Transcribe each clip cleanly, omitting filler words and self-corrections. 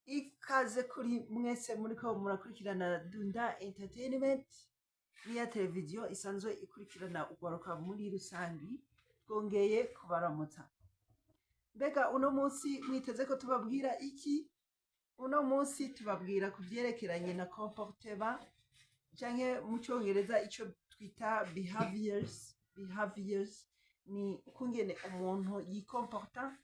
Ikaze kuri mwese muriko murakurikirana Dunda Entertainment, niya televiziyo isanzwe ikurikirana urwaruka muri rusangi. Twongeye kubaramutsa. Mbega uno munsi mwiteze ko tubabwira iki? Uno munsi tubabwira ku vyerekeranye na comportement, canke mu Congereza ico twita behaviors. Behaviors ni ukungene umuntu yikomporta,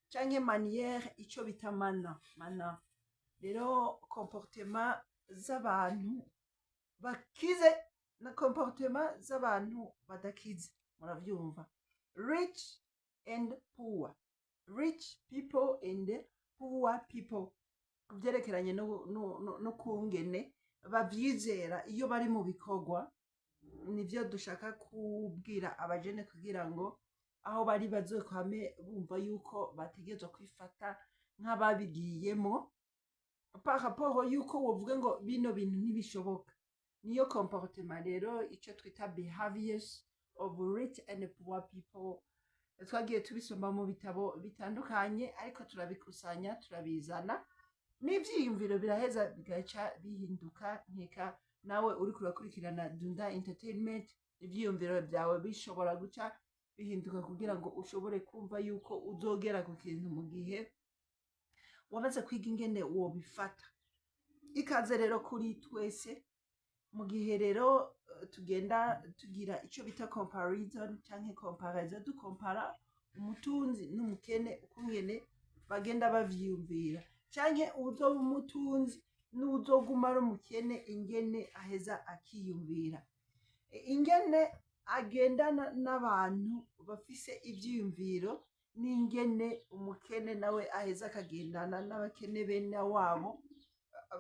canke manière, ico bita mana mana. Rero comportement z'abantu bakize na comportement z'abantu badakize, muravyumva, rich and poor, rich people and poor people, ku vyerekeranye no kungene bavyizera iyo bari mu bikorwa. Nivyo dushaka kubwira abajene kugira ngo aho bari bazokwame bumva yuko bategerezwa kwifata nk'ababigiyemo, par rapport yuko wovuga ngo bino bintu ntibishoboka. Niyo comportement rero, ico twita behaviors of rich and poor people. Twagiye tubisoma mu bitabo bitandukanye, ariko turabikusanya, turabizana n'ivyiyumviro, biraheza bigaca bihinduka. Nkeka nawe uriko urakurikirana Dunda Entertainment, ivyiyumviro vyawe bishobora guca bihinduka kugira ngo ushobore kumva yuko uzogera ku kintu mu gihe wamaze kwiga ingene wobifata. Ikaze rero kuri twese. Mu gihe rero tugenda tugira ico bita comparison canke comparaison, dukompara umutunzi n'umukene, ukungene bagenda bavyiyumvira, canke uwuzoba umutunzi n'uwuzoguma ari umukene, ingene aheza akiyumvira, ingene agendana n'abantu bafise ivyiyumviro, n'ingene umukene nawe aheza akagendana n'abakene bene wabo,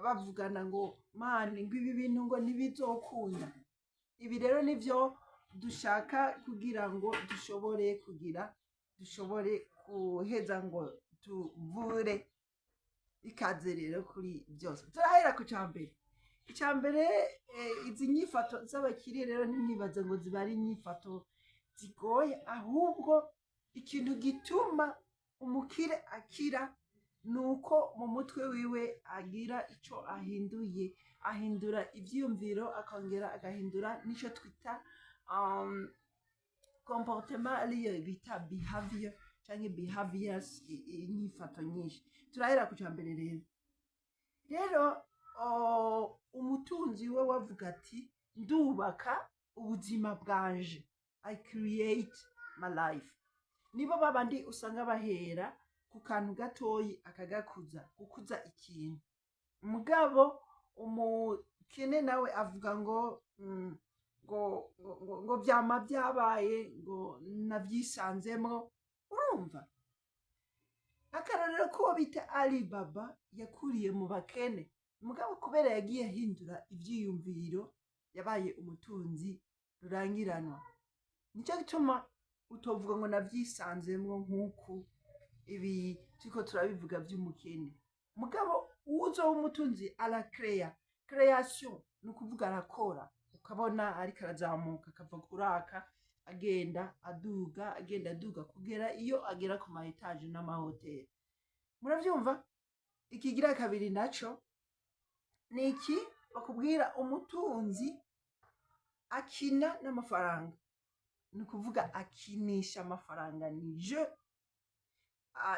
bavugana ngo mani, ngo ibi bintu ngo ntibizokunda. Ibi rero nivyo dushaka kugira ngo dushobore kugira, dushobore guheza ngo tuvure. Ikaze rero kuri byose. Turahera ku cambere. Icambere, izi nyifato z'abakire rero, ntimwibaze ngo ziba ari inyifato zigoye, ahubwo ikintu gituma umukire akira ni uko mu mutwe wiwe agira ico ahinduye. Ahindura ivyiyumviro, akongera agahindura n'ico twita comportement, ariyo bita behavior canke behaviors, inyifato nyinshi. Turahera ku cambere rero. Rero umutunzi we wavuga ati: "Ndubaka ubuzima bwanje, I create my life." Nibo babandi usanga bahera ku kantu gatoyi akagakuza, gukuza ikintu. Mugabo umukene nawe avuga ngo ngo vyama vyabaye, ngo navyisanzemwo. Urumva akarorero k'uwo bita Alibaba, yakuriye mu bakene, mugabo kubera yagiye ahindura ivyiyumviro yabaye umutunzi rurangiranwa. Nico gituma utovuga ngo navyisanzemwo nk'uku ibi turiko turabivuga vy'umukene. Mugabo uwuzoba umutunzi arakeya, création ni ukuvuga arakora, ukabona ariko arazamuka, akava kuraka agenda aduga, agenda aduga, kugera iyo agera ku ma étages n'amahoteli. Muravyumva? Ikigira kabiri naco ni iki bakubwira: umutunzi akina n'amafaranga, ni ukuvuga akinisha amafaranga, ni jeu.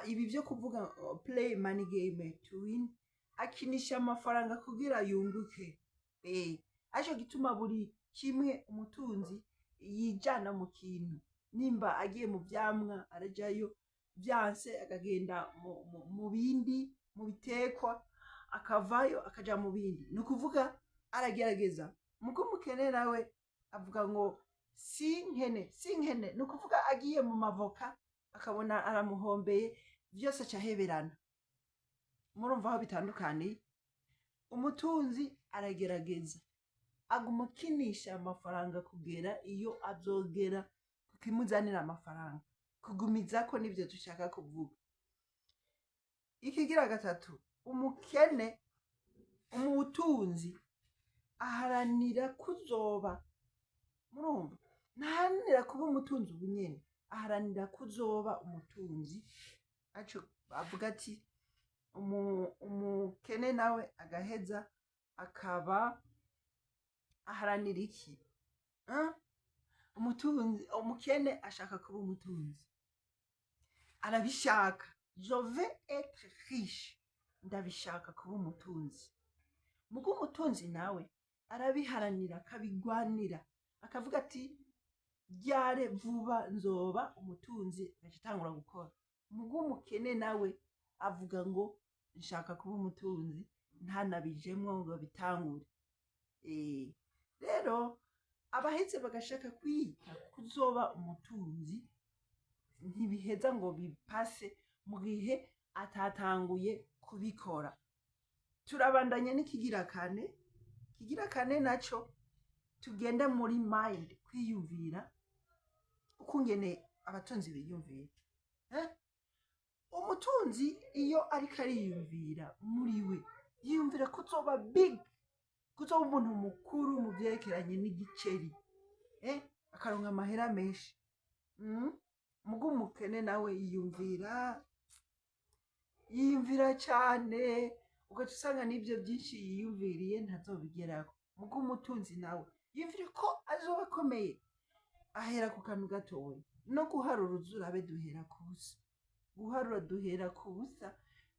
Ibi byo kuvuga play money game to win, akinisha amafaranga kugira yunguke. Arico gituma buri kimwe umutunzi yijana mu kintu, nimba agiye mu vyamwa arajayo, vyanse akagenda mu bindi, mu bitekwa, akavayo akaja mu bindi, ni ukuvuga aragerageza. Muko umukene nawe avuga ngo si nkene, si nkene, ni ukuvuga agiye mu mavoka akabona aramuhombeye vyose, aca aheberana. Murumva aho bitandukaniye? Umutunzi aragerageza, aguma akinisha amafaranga kugera iyo azogera kukimuzanira amafaranga. Kugumizako nivyo dushaka kuvuga. Ikigira gatatu, umukene, umutunzi aharanira kuzoba, murumva, ntaharanira kuba umutunzi ubu nyene, aharanira kuzoba umutunzi. Aco avuga ati Umukene nawe agaheza akaba aharanira iki? Hein? Umutunzi, umukene ashaka kuba umutunzi, arabishaka: "Je veux être riche", ndabishaka kuba umutunzi. Muga umutunzi nawe arabiharanira, akabigwanira, akavuga ati: "Ryare vuba nzoba umutunzi", agaca atangura gukora. Muga umukene nawe avuga ngo nshaka kuba umutunzi, ntanabijemwo ngo bitangure. Rero abaheze bagashaka kwita kuzoba umutunzi, ntibiheza ngo bipase mu gihe atatanguye kubikora. Turabandanya n'ikigira kane. Ikigira kane naco, tugende muri mind, kwiyumvira ukungene abatunzi biyumvira, eh? Umutunzi iyo ariko ariyumvira muri we, yiyumvira kuzoba big, kuzoba umuntu mukuru mu vyerekeranye n'igiceri, eh? Akaronka amahera menshi. Muga umukene nawe yiyumvira cane, ugaca usanga n'ivyo byinshi yiyumviriye ntazobigerako. Muga umutunzi nawe yiyumvira ko azoba akomeye, ahera ku kantu gatoya. No guharura, uzurabe, duhera ku busa. Guharura duhera ku busa,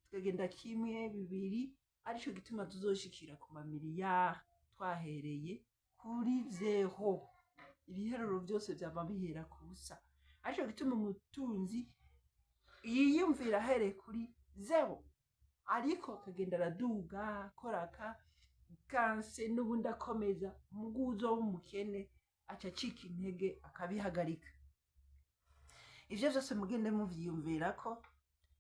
tukagenda kimwe, bibiri, arico gituma tuzoshikira ku mamiliyari twahereye kuri zéro. Ibiharuro byose vyama bihera ku busa, arico gituma umutunzi yiyumvira ahereye kuri zéro, ariko akagenda araduga, akoraka kanse n'ubundi akomeza. Muguzo w'umukene aca acika intege, akabihagarika. Ivyo vyose mugende muvyiyumvirako.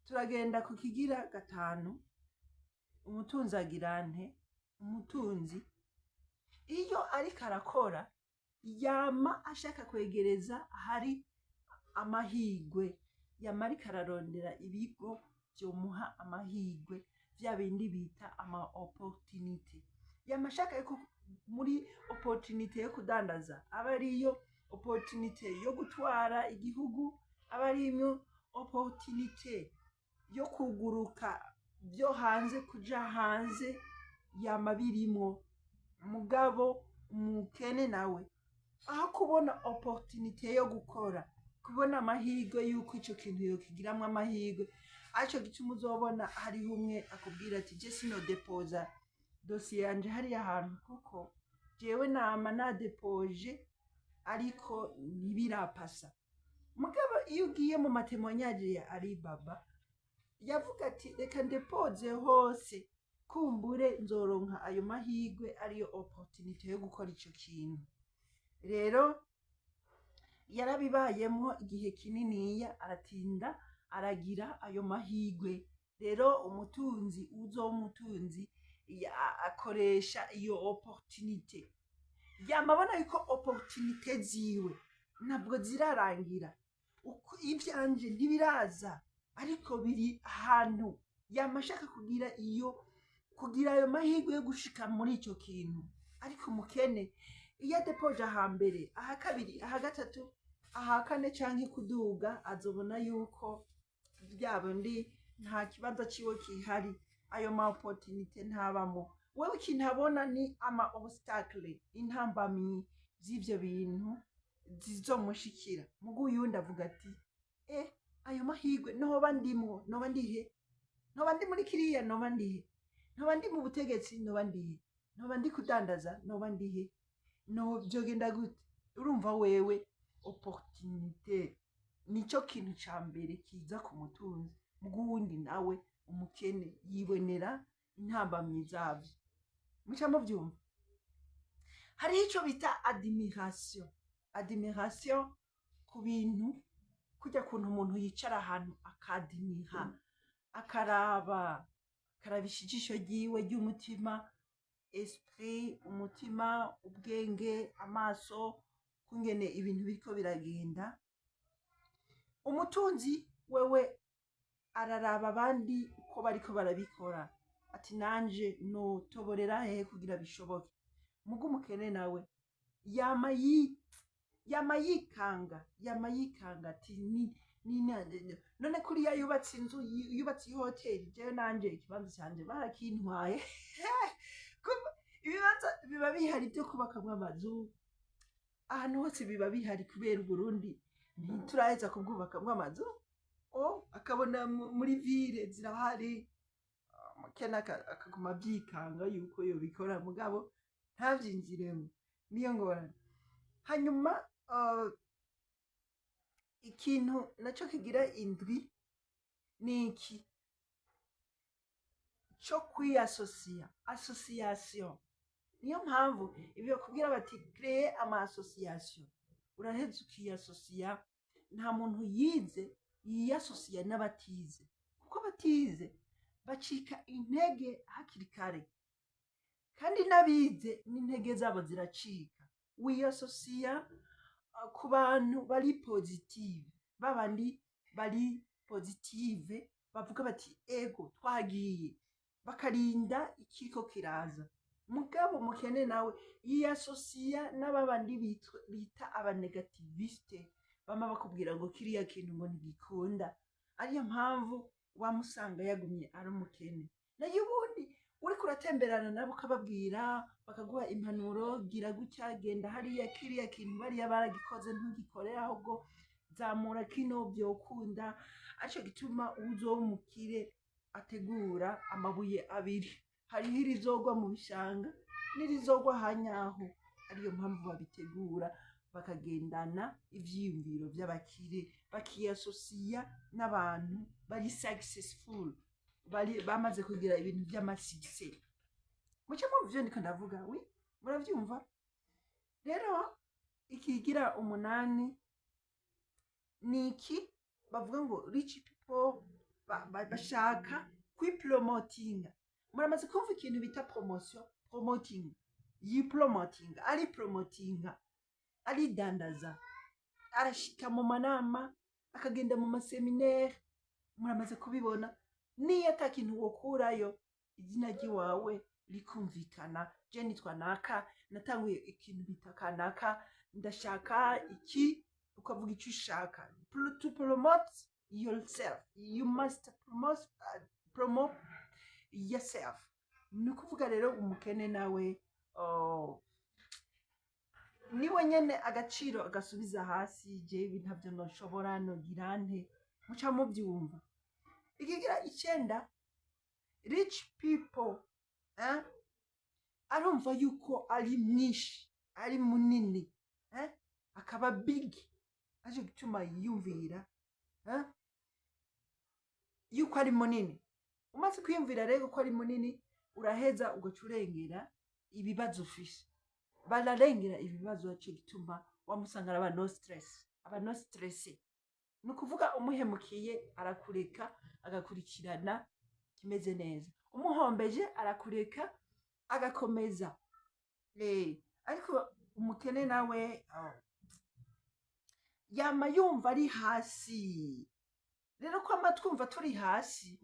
Turagenda ku kigira gatanu. Umutunzi agira nte? Umutunzi iyo ariko arakora, yama ashaka kwegereza ahari amahigwe, yama ariko ararondera ibigo vyomuha amahigwe, vya bindi bita ama opportunité. Yama ashaka yuko muri opportunité yo kudandaza, aba ariyo opportunité yo gutwara igihugu, aba ariyo opportunité yo kuguruka byo hanze, kuja hanze, yama birimwo. Mugabo umukene nawe, aho kubona opportunité yo gukora, kubona amahirwe y'uko ico kintu yokigiramwo amahirwe, arico gituma uzobona hariho umwe akubwira ati: "Je sinodepoza dosiye yanje hariya hantu, kuko jewe nama nadepoje ariko ntibirapasa." Mugabo iyo ugiye mu ma témoignages ya Alibaba, yavuga ati: "Reka ndepoze hose, kumbure nzoronka ayo mahirwe, ariyo opportunité yo gukora ico kintu." Rero yarabibayemwo igihe kininiya, aratinda aragira ayo mahirwe. Rero umutunzi, uzoba umutunzi, akoresha iyo opportunité. Yama abona yuko opportunité ziwe ntabwo zirarangira, uko ivyanje ntibiraza, ariko biri ahantu. Yama ashaka kugira iyo, kugira ayo mahirwe yo gushika muri ico kintu. Ariko umukene, iyo adepoje ahambere, aha kabiri, aha gatatu, aha kane canke kuduga, azobona yuko bya bindi nta kibanza ciwe kihari, ayo ma opportunité ntabamo. Wewe ikintu abona ni ama obstacle, intambamyi z'ivyo bintu zizomushikira. Mugu uyundi avuga ati: "Eh, ayo mahirwe noba ndimwo, noba ndihe? Noba ndi muri kiriya, noba ndihe? Noba ndi mu butegetsi, noba ndihe? Noba ndi kudandaza, noba ndihe? No vyogenda gute?" Urumva wewe, opportunité nico kintu ca mbere kiza ku mutunzi. Muguwundi nawe, umukene, yibonera intambamyi zavyo. Muca muvyumva. Hariho ico bita admiration. Admiration ku bintu, kurya kuntu umuntu yicara ahantu akadimira, akaraba, akarabisha ijisho ryiwe ry'umutima, esprit, umutima, ubwenge, amaso, kungene ibintu biriko biragenda. Umutunzi wewe araraba abandi uko bariko barabikora, ati: "Nanje notoborera hehe kugira bishoboke?" Muga umukene nawe yama yikanga, yama yikanga ati: "Ni None kuriya yubatse inzu, yubatse ihoteli, jewe nanje ikibanza canje barakintwaye. Ibibanza biba bihari byo kubakamwo amazu ahantu hose, biba bihari, kubera Uburundi ntituraheza kubwubakamwo amazu. Oh, akabona muri ville zirahari, umukene akaguma avyikanga yuko yobikora, mugabo ntavyinjiremo, niyo ngorane. Hanyuma ikintu naco kigira indwi ni iki co kwiyasosiya, association. Niyo mpamvu ibyo bakubwira bati créer ama association, uraheza ukiyasosiya. Nta muntu yize yiyasosiya n'abatize, kuko abatize bacika intege hakiri kare, kandi n'abize n'intege zabo ziracika. Wiyasosiya ku bantu bari positive, babandi bari positive bavuga bati ego twagiye, bakarinda ikiriko kiraza. Mugabo mukene nawe yiyasosiya n'ababandi bita aba négativiste, bama bakubwira ngo kiriya kintu ngo ntigikunda. Ariyo mpamvu wamusanga yagumye ari umukene. Nayo ubundi uriko uratemberana nabo, ukababwira, bakaguha impanuro: gira gutya, genda hariya, kiriya kintu bariya baragikoze, ntugikore, ahubwo zamura kino, byokunda. Arico gituma uzoba umukire ategura amabuye abiri: hariho irizogwa mu bishanga n'irizogwa hanyaho. Ariyo mpamvu babitegura, bakagendana ivyiyumviro vy'abakire, bakiyasosiya n'abantu bari successful, bari bamaze kugira ibintu vy'ama succès. Muce mwumva ivyo ndiko ndavuga? Oui, muravyumva. Rero ikigira umunani ni iki bavuga ngo rich people bashaka kwipromotinga. Muramaze kumva ikintu bita promotion, promoting. Yipromotinga, ari promotinga, aridandaza, arashika mu manama, akagenda mu ma séminaire. Muramaze kubibona. Niyo ata kintu wokurayo, izina ry'iwawe rikumvikana: je nitwa naka, natanguye ikintu bita kanaka, ndashaka iki, ukavuga icyo ushaka. To promote yourself, you must promote yourself. Ni ukuvuga rero umukene nawe, oh, niwe nyene agaciro agasubiza hasi: jewe ntabyo noshobora, nogira nte? Muca mubyumva. Ikigira icenda, rich people, eh? Arumva yuko ari mwinshi, ari munini, eh? Akaba big, aje gutuma yiyumvira, eh? Yuko ari munini. Umaze kwiyumvira rero ko ari munini, uraheza ugaca urengera ibibazo ufise, bararengera ibibazo. Aco gituma wamusanga araba no stress, aba no stress. Ni ukuvuga umuhemukiye arakureka, agakurikirana kimeze neza, umuhombeje arakureka, agakomeza. Ariko umukene nawe, oh, yama yumva ari hasi. Rero kwama twumva turi hasi,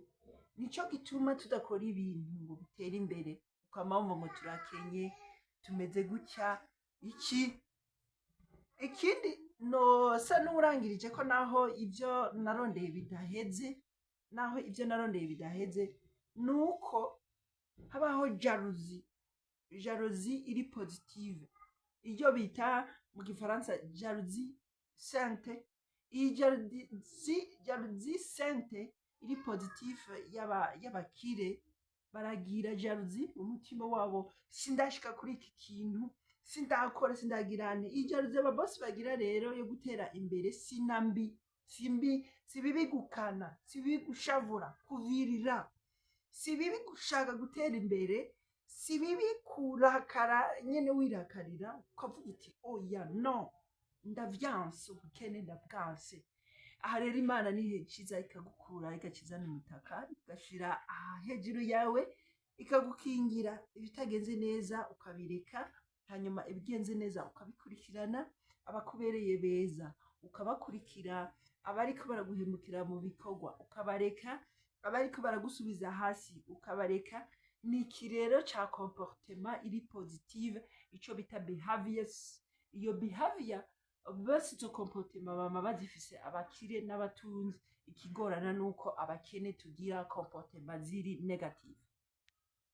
nico gituma tudakora ibintu ngo bitere imbere. Ukama wumva ngo turakenye, tumeze gutya iki. Ikindi nosa n'urangirije ko, naho ibyo narondeye bidaheze, naho ibyo narondeye bidaheze, nuko habaho jalousie, jalousie iri positive, iyo bita mu gifaransa jalousie sainte. Iyi jalousie sainte iri positive y'abakire, baragira jalousie mu mutima wabo: sindashika kuri iki kintu, sindakora, sindagirane. Iyi jalousie ababosi bagira rero yo gutera imbere si mbi, si mbi. Si bibi gukana, si bibi gushavura, kuvirira, si bibi gushaka gutera imbere, si bibi kurakara nyene, wirakarira ukavuga uti oya, no, ndavyanse, ubukene ndabwanse. Aha rero Imana nihe ikiza ikagukura, igakiza n'umutaka, igashira aha hejuru yawe, ikagukingira. Ibitagenze neza ukabireka, hanyuma ibigenze neza ukabikurikirana, abakubereye beza ukabakurikira, abariko baraguhemukira mu bikorwa ukabareka, abariko baragusubiza hasi ukabareka. Ni iki rero ca comportement iri positive, ico bita behaviors. Iyo behavior. Bose izo comportement bama bazifise, abakire n'abatunzi. Ikigorana nuko abakene tugira comportement ziri négative.